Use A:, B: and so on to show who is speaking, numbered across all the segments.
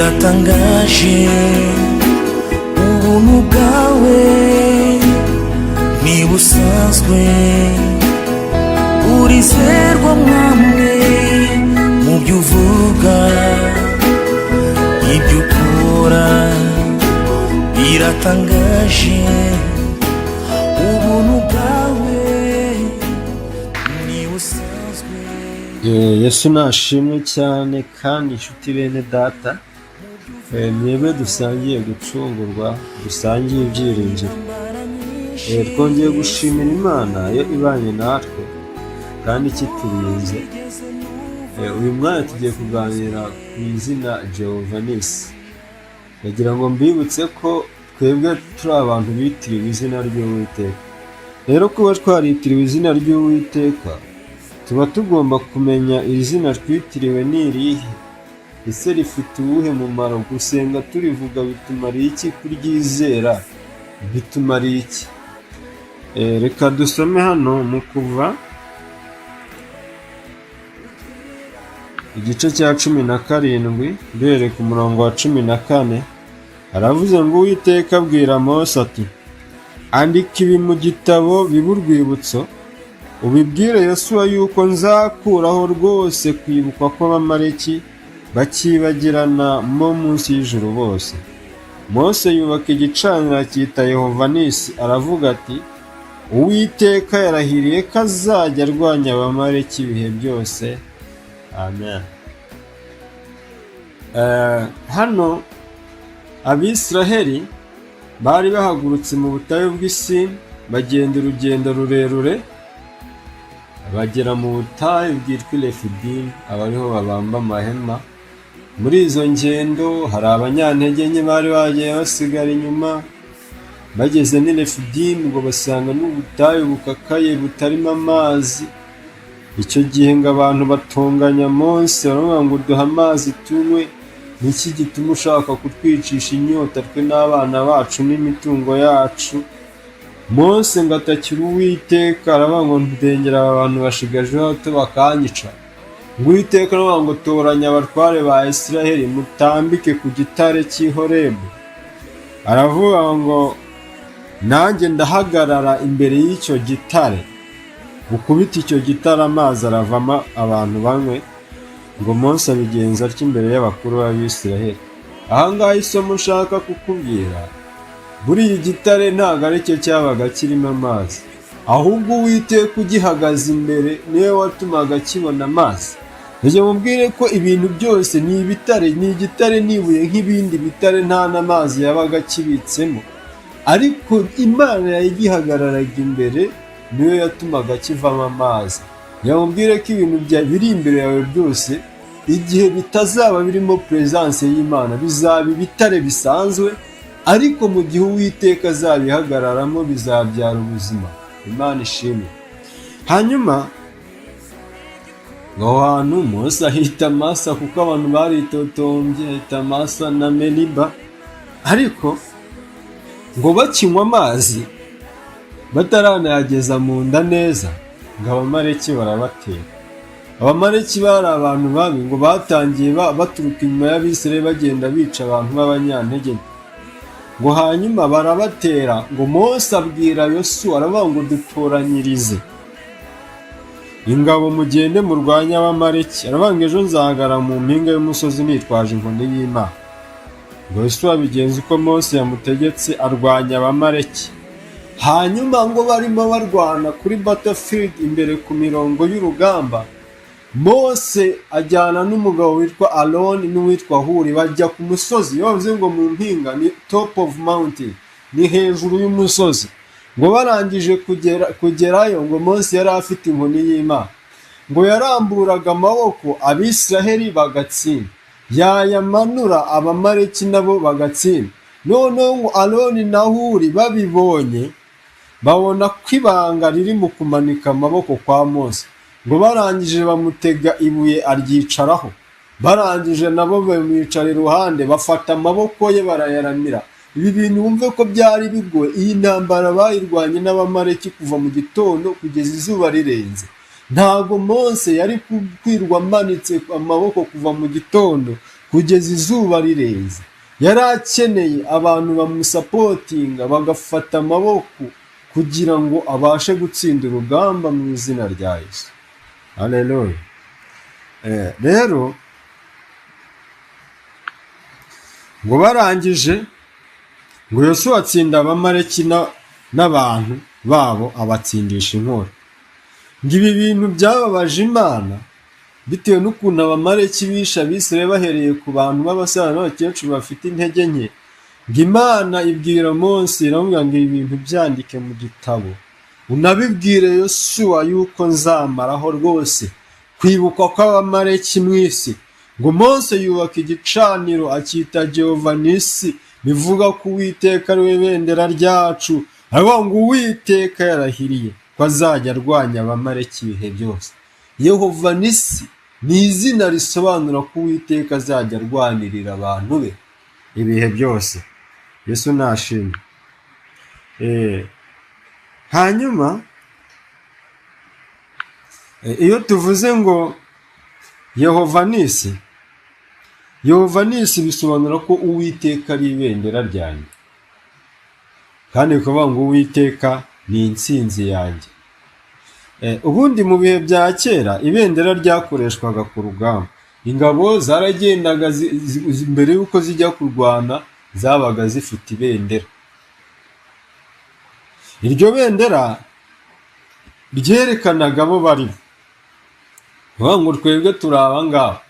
A: Biratangaje, ubuntu bwawe ntibusanzwe. Urizerwa Mwami mu byo uvuga, ibyo ukora biratangaje. Ubuntu bwawe ntibusanzwe.
B: Yesu nashimwe cyane. Kandi inshuti, bene data, mwebwe dusangiye gucungurwa, dusangiye ibyiringiro, twongeye gushimira Imana yo ibanye natwe kandi ikiturinze. Uyu mwanya tugiye kuganira ku izina Jehovah Nissi. Ndagira ngo mbibutse ko twebwe turi abantu bitiriwe izina ry'Uwiteka. Rero kuba twaritiriwe izina ry'Uwiteka, tuba tugomba kumenya iri zina twitiriwe ni irihe. Ese rifite uwuhe mumaro? Gusenga turivuga bitumariye iki? Kuryizera bitumariye iki? Reka dusome hano mu Kuva, igice cya 17, duhereye ku murongo wa 14. Aravuze ngo: "Uwiteka abwira Mose ati: 'Andika ibi mu gitabo bibe urwibutso, ubibwire Yosuwa yuko nzakuraho rwose kwibukwa kw'Abamaleki, bakibagirana mo munsi y'ijuru bose.'" Mose yubaka igicaniro, akita Yehova Nissi. Aravuga ati: "Uwiteka yarahiriye ko azajya arwanya Abamaleki ibihe byose." Amen. Hano Abisiraheli bari bahagurutse mu butayu bw'i Sini, bagenda urugendo rurerure, bagera mu butayu bwitwa i Refidimu, aba ariho babamba amahema. Muri izo ngendo hari abanyantege nke bari bagiye basigara inyuma. Bageze n'i Refidimu ngo basanga n'ubutayu bukakaye, butarimo amazi. Icyo gihe ngo abantu batonganya Mose, baravuga ngo: "Duhe amazi tunywe. Ni iki gituma ushaka kutwicisha inyota, twe n'abana bacu n'imitungo yacu?" Mose ngo atakira Uwiteka, aravuga ngo: "Ndengera aba bantu, bashigajeho hato bakanyica." Ngo Uwiteka aravuga ngo: "Toranya abatware ba Isiraheli, mutambike ku gitare cy'i Horebu." Aravuga ngo: "Nanjye ndahagarara imbere y'icyo gitare, ukubite icyo gitare, amazi aravamo, abantu banywe." Ngo Mose abigenza atyo imbere y'abakuru b'Abisiraheli. Ahangaha isomo nshaka kukubwira: buriya igitare ntabwo ari cyo cyabaga kirimo amazi, ahubwo Uwiteka ugihagaze imbere niwe watumaga kibona amazi. Njye mubwire ko ibintu byose ni ibitare, ni igitare n'ibuye nk'ibindi bitare, nta n'amazi yabaga akibitsemo, ariko Imana yagihagararaga imbere niyo yatumaga kivamo amazi. Yamubwire ko ibintu biri imbere yawe byose, igihe bitazaba birimo presence y'Imana, bizaba ibitare bisanzwe, ariko mu gihe Uwiteka azabihagararamo, bizabyara ubuzima. Imana ishimwe. Hanyuma ngo aho hantu Mose ahita Masa, kuko abantu baritotombye, ahita Masa na Meriba. Ariko ngo bakinywa amazi, bataranayageza mu nda neza, ngo Abamareki barabatera. Abamareki bari abantu babi. Ngo batangiye baturuka inyuma y'Abisirayeli, bagenda bica abantu b'abanyantege nke. Ngo hanyuma barabatera. Ngo Mose abwira Yosuwa, aravuga ngo: "Dutoranyirize ingabo, mugende murwanye Abamareki." Aravuga ngo: "Ejo nzahagarara mu mpinga y'umusozi nitwaje inkoni y'Imana." Ngo Yosuwa abigenza uko Mose yamutegetse, arwanya Abamareki. Hanyuma ngo barimo barwana kuri battlefield, imbere ku mirongo y'urugamba, Mose ajyana n'umugabo witwa Aroni n'uwitwa Huri, bajya ku musozi. Iyo bavuze ngo mu mpinga, ni top of mountain, ni hejuru y'umusozi. Ngo barangije kugerayo, ngo Mose yari afite inkoni y'Imana. Ngo yaramburaga amaboko, Abisiraheli bagatsinda, yayamanura, Abamareki nabo bagatsinda. Noneho ngo Aroni na Huri babibonye, babona ko ibanga riri mu kumanika amaboko kwa Mose. Ngo barangije bamutega ibuye, aryicaraho. Barangije nabo bamwicara iruhande, bafata amaboko ye barayaramira. Ibi bintu wumve ko byari bigoye. Iyi ntambara bayirwanye n'Abamareki kuva mu gitondo kugeza izuba rirenze. Ntago Mose yari kwirwa amanitse amaboko kuva mu gitondo kugeza izuba rirenze. kugeza izuba rirenze. Yari akeneye abantu bamusapotinga bagafata amaboko kugira ngo abashe gutsinda urugamba mu izina rya Yesu. Haleluya. Rero ngo barangije, ngo Yosuwa atsinda Abamaleki n'abantu babo, abatsindisha inkota. Ngo ibi bintu byababaje Imana bitewe n'ukuntu Abamaleki bishe Abisirayeli bahereye ku bantu b'abasaza n'abakecuru bafite intege nke. Ngo Imana ibwira Mose, iramubwira ngo ibi bintu byandike mu gitabo, unabibwire Yosuwa yuko nzamaraho rwose kwibukwa kw'Abamaleki mu isi. Ngo Mose yubaka igicaniro acyita Jehova Nisi, bivuga ko Uwiteka ari we bendera ryacu. Aravuga ngo Uwiteka yarahiriye ko azajya arwanya Abamaleki ibihe byose. Yehova Nisi ni izina risobanura ko Uwiteka azajya arwanirira abantu be ibihe byose. Yesu nashimwe. Hanyuma iyo tuvuze ngo Yehova Nisi, Yehova Nisi bisobanura ko Uwiteka ari ibendera ryanjye, kandi bikavuga ngo Uwiteka ni intsinzi yanjye. Ubundi mu bihe bya kera ibendera ryakoreshwaga ku rugamba. Ingabo zaragendaga mbere y'uko zijya kurwana zabaga zifite ibendera. Iryo bendera ryerekanaga abo bari bo. Bavuga ngo twebwe turi aba ngaba.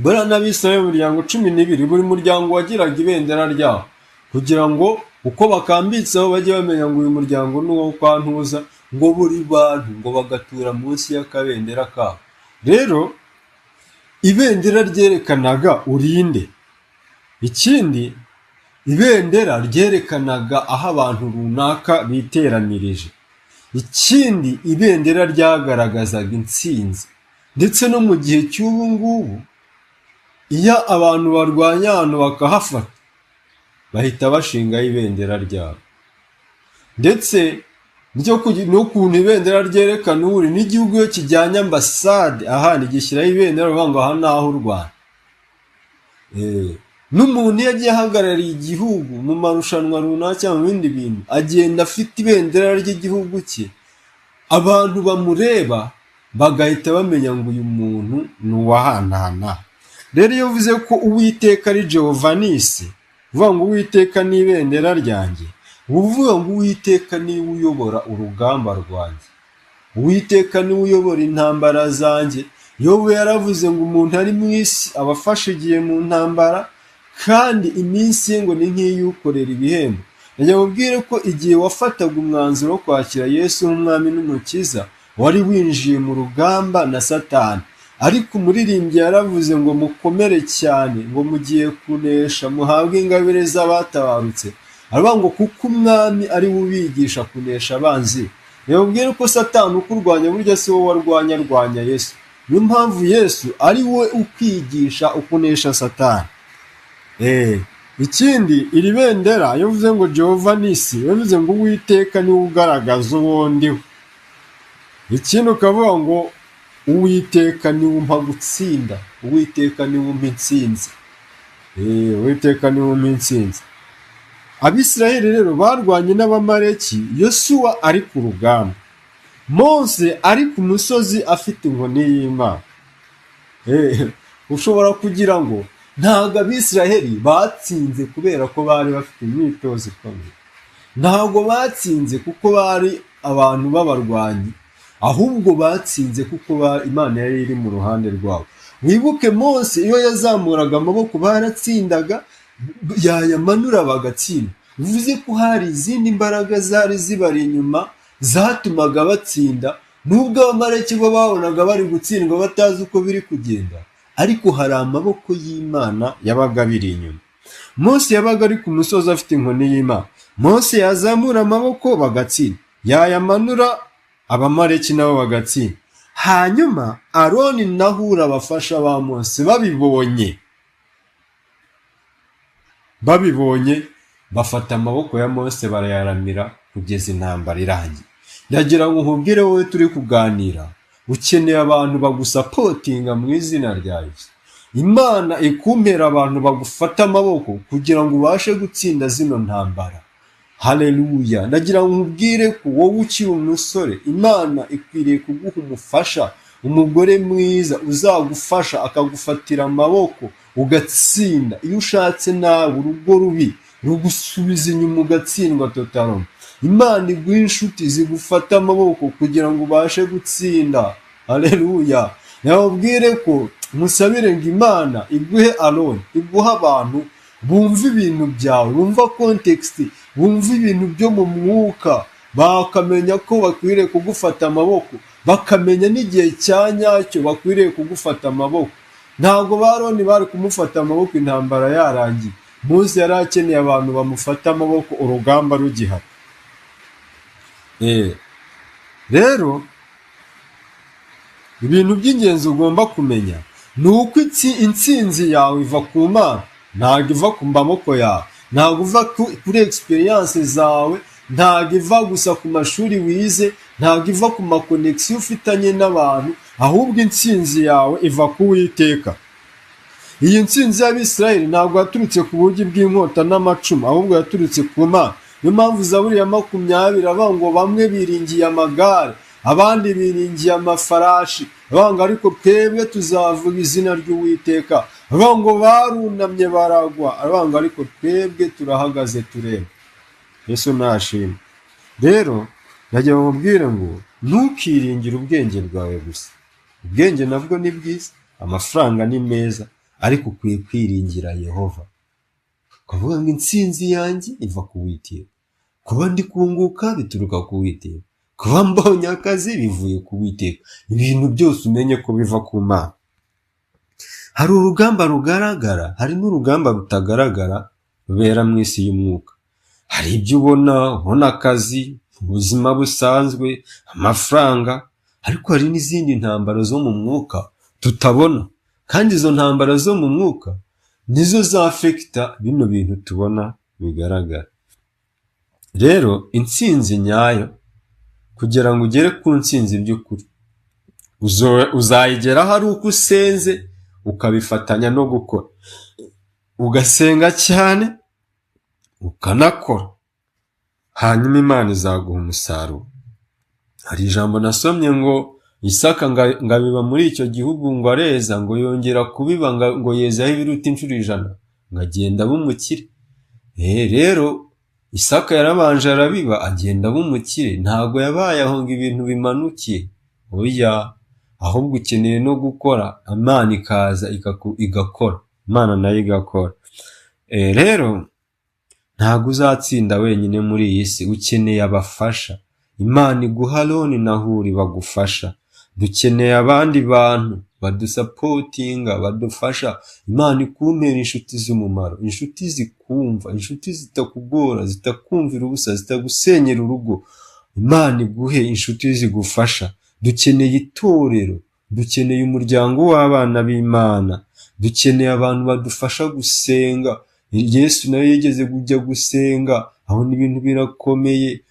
B: Buriya n'Abisirayeli mu miryango 12, buri muryango wagiraga ibendera ryawo, kugira ngo uko bakambitseho bajye bamenya ngo uyu muryango ni uwo kwa Ntuza, ngo buri bantu ngo bagatura munsi y'akabendera kabo. Rero ibendera ryerekanaga urinde. Ikindi, ibendera ryerekanaga aho abantu runaka biteranirije. Ikindi, ibendera ryagaragazaga intsinzi. Ndetse no mu gihe cy'ubu ngubu, iyo abantu barwanya ahantu bakahafata, bahita bashingaho ibendera ryabo. Ndetse n'ukuntu ibendera ryerekana uri, n'igihugu iyo kijyanye ambasade ahandi gishyiraho ibendera, bavuga ngo aha ni aho u Rwanda. N'umuntu iyo agiye ahagarariye igihugu mu marushanwa runaka cyangwa mu bindi bintu, agenda afite ibendera ry'igihugu cye, abantu bamureba bagahita bamenya ngo uyu muntu ni uwahanahana. Rero iyo uvuze ko Uwiteka ari Jehova Nisi, uvuga ngo Uwiteka ni ibendera ryanjye, uba uvuga ngo Uwiteka niwe uyobora urugamba rwanjye, Uwiteka niwe uyobora intambara zanjye. Yobu yaravuze ngo umuntu ari mu isi aba afashe igihe mu ntambara, kandi iminsi ye ngo ni nk'iy'ukorera ibihembo. Najya mubwire ko igihe wafataga umwanzuro wo kwakira Yesu nk'umwami n'umukiza, wari winjiye mu rugamba na Satani. Ariko umuririmbyi yaravuze ngo mukomere cyane, ngo mugiye kunesha muhabwe ingabire z'abatabarutse. Aravuga ngo kuko umwami ari we ubigisha kunesha abanzi. Reba ko Satani ukurwanya burya si wowe arwanya, arwanya Yesu. Niyo mpamvu Yesu ari we ukwigisha ukunesha Satani. Ikindi, iri bendera iyo uvuze ngo Jehova Nisi, bivuze ngo Uwiteka niwe ugaragaza uwo ndiwe. Ikindi ukavuga ngo Uwiteka niwe umpa gutsinda, Uwiteka niwe umpa intsinzi. Uwiteka niwe umpa intsinzi. Abisirayeli rero barwanye n'Abamaleki, Yosuwa ari ku rugamba, Mose ari ku musozi afite inkoni y'Imana. Ushobora kugira ngo ntabwo Abisirayeli batsinze kubera ko bari bafite imyitozo ikomeye, ntabwo batsinze kuko bari abantu b'abarwanyi, ahubwo batsinze kuko Imana yari iri mu ruhande rwabo. Wibuke Mose iyo yazamuraga amaboko baratsindaga, yayamanura bagatsinda. Bivuze ko hari izindi mbaraga zari zibari inyuma zatumaga batsinda, nubwo Abamaleki bo babonaga bari gutsindwa batazi uko biri kugenda, ariko hari amaboko y'Imana yabaga abiri inyuma. Mose yabaga ari ku musozi afite inkoni y'Imana. Mose yazamura amaboko bagatsinda, yayamanura Abamaleki nabo bagatsinda. Hanyuma Aroni na Huri abafasha ba Mose babibonye bafata amaboko ya Mose barayaramira kugeza intambara irangiye. Ndagira ngo nkubwire wowe turi kuganira, ukeneye abantu bagusapotinga mu izina rya Yesu. Imana ikumpera abantu bagufata amaboko kugira ngo ubashe gutsinda zino ntambara. Haleluya! Ndagira ngo nkubwire ko wowe ukiri umusore, Imana ikwiriye kuguha umufasha, umugore mwiza uzagufasha akagufatira amaboko ugatsinda. Iyo ushatse nawe urugo rubi rugusubiza inyuma ugatsindwa totalement. Imana iguha inshuti zigufata amaboko kugira ngo ubashe gutsinda. Haleluya! Nababwire ko musabire ngo Imana iguhe Aroni, iguhe abantu bumva ibintu byawe, bumva context, bumva ibintu byo mu mwuka, bakamenya ko bakwiriye kugufata amaboko, bakamenya n'igihe cya nyacyo bakwiriye kugufata amaboko. Ntabwo ba Aroni bari kumufata amaboko intambara yarangiye. Mose yari akeneye abantu bamufata amaboko urugamba rugihari. Rero ibintu by'ingenzi ugomba kumenya ni uko intsinzi yawe iva ku Mana, ntabwo iva ku maboko yawe, ntabwo iva kuri experience zawe, ntabwo iva gusa ku mashuri wize, ntabwo iva ku ma connexion ufitanye n'abantu, ahubwo intsinzi yawe iva ku Uwiteka. Iyi ntsinzi y'Abisirayeli ntabwo yaturutse ku bugi bw'inkota n'amacumu, ahubwo yaturutse ku Mana. Niyo mpamvu Zaburi ya 20 avuga ngo bamwe biringiye amagare, abandi biringiye amafarashi, avuga ngo ariko twebwe tuzavuga izina ry'Uwiteka. Avuga ngo barunamye baragwa, avuga ngo ariko twebwe turahagaze tureba. Yesu nashimwe. Rero ndagira ngo mubwire ngo ntukiringire ubwenge bwawe gusa. Ubwenge nabwo ni bwiza, amafaranga ni meza, ariko ukwiye kwiringira Yehova, ukavuga ngo intsinzi yanjye iva ku Witeka, kuba ndi kunguka bituruka ku Witeka, kuba mbonye akazi bivuye ku Witeka. Ibintu byose umenye ko biva ku Mana. Hari urugamba rugaragara, hari n'urugamba rutagaragara rubera mu isi y'umwuka. Hari ibyo ubona, ubona akazi, ubuzima busanzwe, amafaranga, ariko hari n'izindi ntambara zo mu mwuka tutabona, kandi izo ntambara zo mu mwuka nizo zafekita bino bintu tubona bigaragara. Rero intsinzi nyayo, kugira ngo ugere ku ntsinzi by'ukuri, uzayigeraho ari uko usenze ukabifatanya no gukora, ugasenga cyane ukanakora, hanyuma Imana izaguha umusaruro. Hari ijambo nasomye ngo Isaka ngo abiba muri icyo gihugu, ngo areza, ngo yongera kubiba, ngo yezaho ibiruta inshuro 100, ngo agenda aba umukire. Rero Isaka yarabanje arabiba, agenda aba umukire. Ntabwo yabaye aho ngo ibintu bimanukiye, oya, ahubwo ukeneye no gukora, Imana ikaza igakora, Imana nayo igakora. Rero ntabwo uzatsinda wenyine muri iyi si, ukeneye abafasha. Imana iguha Aroni na Huri bagufasha. Dukeneye abandi bantu badusapotinga, badufasha. Imana ikumpera inshuti z'umumaro, inshuti zikumva, inshuti zitakugora, zitakumvira ubusa, zitagusenyera urugo. Imana iguhe inshuti zigufasha. Dukeneye itorero, dukeneye umuryango w'abana b'Imana, dukeneye abantu badufasha gusenga. Yesu nawe yigeze kujya gusenga abona ibintu birakomeye,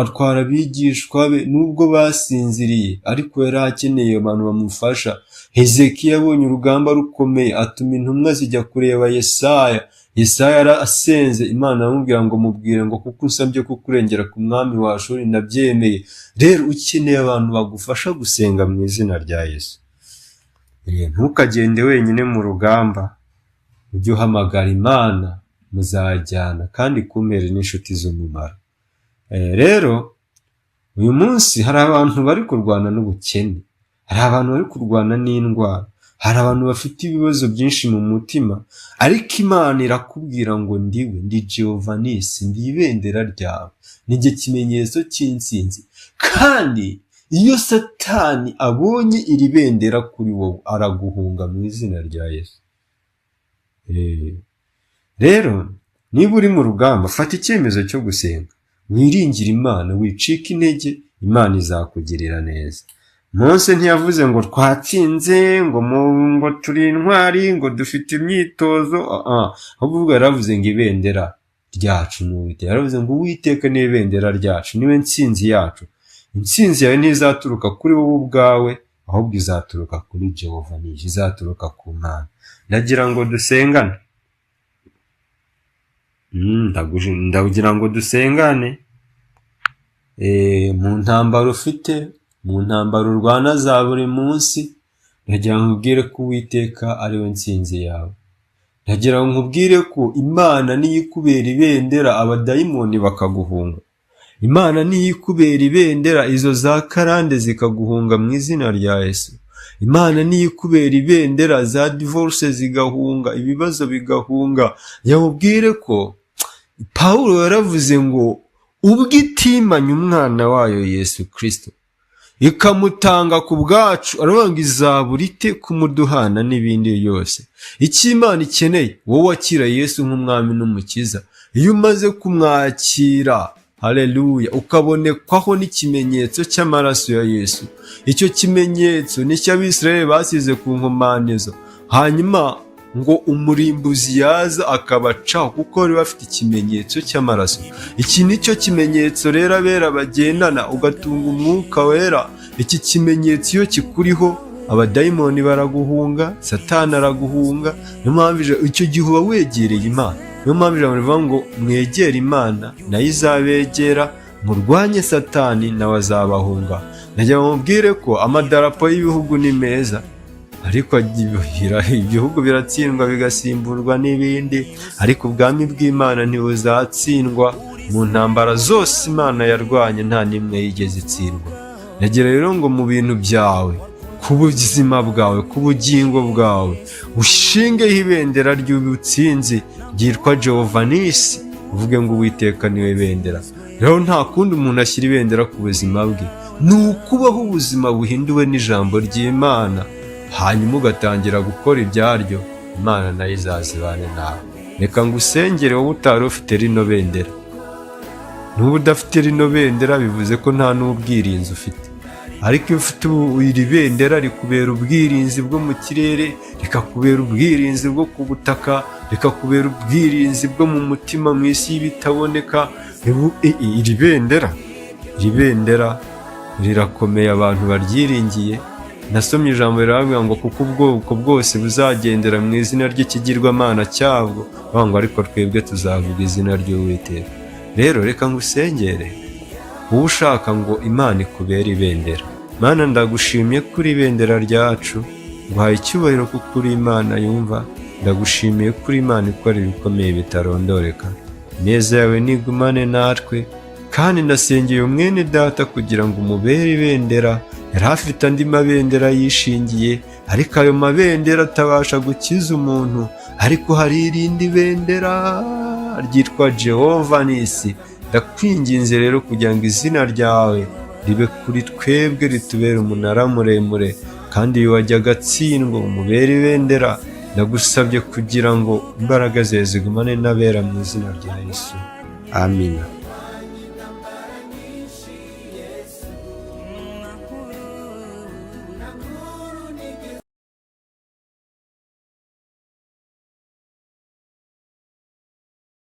B: atwara abigishwa be nubwo basinziriye, ariko yari akeneye abantu bamufasha. Hezekiya yabonye urugamba rukomeye, atuma intumwa zijya kureba Yesaya. Yesaya yarasenze, Imana aramubwira ngo mubwire ngo kuko unsabye kukurengera ku mwami wa Ashuri ndabyemeye. Rero ukeneye abantu bagufasha gusenga mu izina rya Yesu. Ntukagende wenyine mu rugamba, ujye uhamagara Imana muzajyana, kandi ikumpere n'inshuti z'umumaro. Rero uyu munsi hari abantu bari kurwana n'ubukene, hari abantu bari kurwana n'indwara, hari abantu bafite ibibazo byinshi mu mutima, ariko Imana irakubwira ngo ndiwe, ndi Jehova Nisi, ndi ibendera ryawe, ni jye kimenyetso cy'intsinzi. Kandi iyo Satani abonye iri bendera kuri wowe, araguhunga mu izina rya Yesu. Rero niba uri mu rugamba, fata icyemezo cyo gusenga, wiringire Imana, wicike intege, Imana izakugirira neza. Mose ntiyavuze ngo twatsinze, ngo turi intwari, ngo dufite imyitozo, ahubwo yaravuze ngo ibendera ryacu ni Uwiteka. Yaravuze ngo Uwiteka ni ibendera ryacu, niwe ntsinzi yacu. Intsinzi yawe ntizaturuka kuri wowe ubwawe, ahubwo izaturuka ku Witeka. Ahubwo izaturuka kuri Jehova Nisi, izaturuka ku Mana. Ndagira ngo dusengane. Ndagira ngo dusengane. Mu ntambara ufite, mu ntambara urwana za buri munsi, ndagira ngo nkubwire ko Uwiteka ari we ntsinzi yawe. Ndagira ngo nkubwire ko Imana niyo ikubera ibendera, abadayimoni bakaguhunga. Imana niyo ikubera ibendera, izo za karande zikaguhunga mu izina rya Yesu. Imana niyo ikubera ibendera, za divorce zigahunga, ibibazo bigahunga. Yamubwire ko Pawulo yaravuze ngo ubwo itimanye umwana wayo Yesu Kristo ikamutanga ku bwacu, aravuga ngo izabura ite kumuduhana n'ibindi byose. Icyo Imana ikeneye, wowe wakira Yesu nk'umwami n'umukiza, iyo umaze kumwakira, haleluya, ukabonekwaho n'ikimenyetso cy'amaraso ya Yesu. Icyo kimenyetso nicyo Abisirayeli basize ku nkomanizo, hanyuma ngo umurimbuzi yaza akabacaho kuko bari bafite ikimenyetso cy'amaraso. Iki nicyo kimenyetso rero abera bagendana, ugatunga umwuka wera. Iki kimenyetso iyo kikuriho, abadayimoni baraguhunga, Satani araguhunga. Niyo mpamvu icyo gihe uba wegereye Imana. Niyo mpamvu ijambo rivuga ngo mwegere Imana nayo izabegera, murwanye Satani nawe azabahunga. Nagira ngo mubwire ko amadarapo y'ibihugu ni meza, ariko ibihugu biratsindwa bigasimburwa n'ibindi, ariko ubwami bw'Imana ntibuzatsindwa. Mu ntambara zose Imana yarwanye, nta n'imwe yigeze itsindwa. Nagira rero ngo mu bintu byawe, ku buzima bwawe, ku bugingo bwawe, ushingeho ibendera ry'ubutsinzi ryitwa Jehova Nisi, uvuge ngo Uwiteka niwe bendera. Rero nta kundi umuntu ashyira ibendera ku buzima bwe, ni ukubaho ubuzima buhinduwe n'ijambo ry'Imana, hanyuma ugatangira gukora ibyaryo, Imana nayo izazibane nawe. Reka ngusengere wowe utari ufite rino bendera. Nuba udafite rino bendera, bivuze ko nta n'ubwirinzi ufite. Ariko iyo ufite iri bendera, rikubera ubwirinzi bwo mu kirere, rikakubera ubwirinzi bwo ku butaka, rikakubera ubwirinzi bwo mu mutima, mu isi y'ibitaboneka. Iri bendera rirakomeye, abantu baryiringiye. Nasomye ijambo riravuga ngo kuko ubwoko bwose buzagendera mu izina ry'ikigirwamana cyabwo, bavuga ngo ariko twebwe tuzavuga izina ry'Uwiteka. Rero reka ngusengere wowe ushaka ngo Imana ikubere ibendera. Mana, ndagushimye kuri ibendera ryacu, nguhaye icyubahiro kuko uri Imana yumva. Ndagushimiye kuri Imana ikora ibikomeye bitarondoreka. Ineza yawe nigumane natwe, kandi ndasengeye umwene data kugira ngo umubere ibendera. Yari afite andi mabendera yishingiye, ariko ayo mabendera atabasha gukiza umuntu, ariko hari irindi bendera ryitwa Jehova Nisi. Ndakwinginze rero kugira ngo izina ryawe ribe kuri twebwe, ritubere umunara muremure, kandi uyu wajyaga atsindwa umubere ibendera. Ndagusabye kugira ngo imbaraga zawe zigumane n'abera mu izina rya Yesu, amina.